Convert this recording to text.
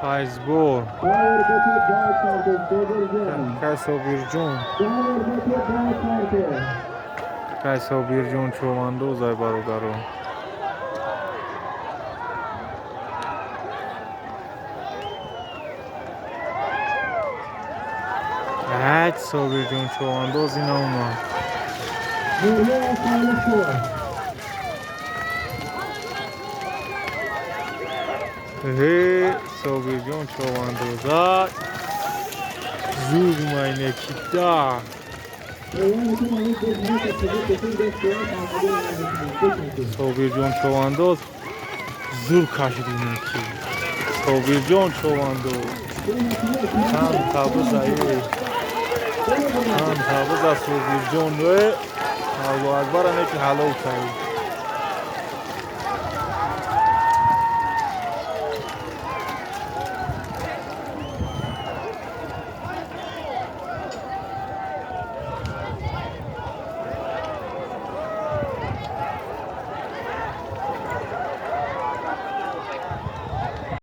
Файзбор. Кай Собирҷон. Кай Собирҷон човандозай, бародаро. Ҳач Собирҷон човандоз ина омад. Э, Собирҷон човандоза зур майнекида. Собирҷон човандоз зур кашидинеки. Собирҷон човандоз чанд табуза, е, чанд табуза, Собирҷон. Э, Аллоҳу акбар, ане ки ҳалол кард.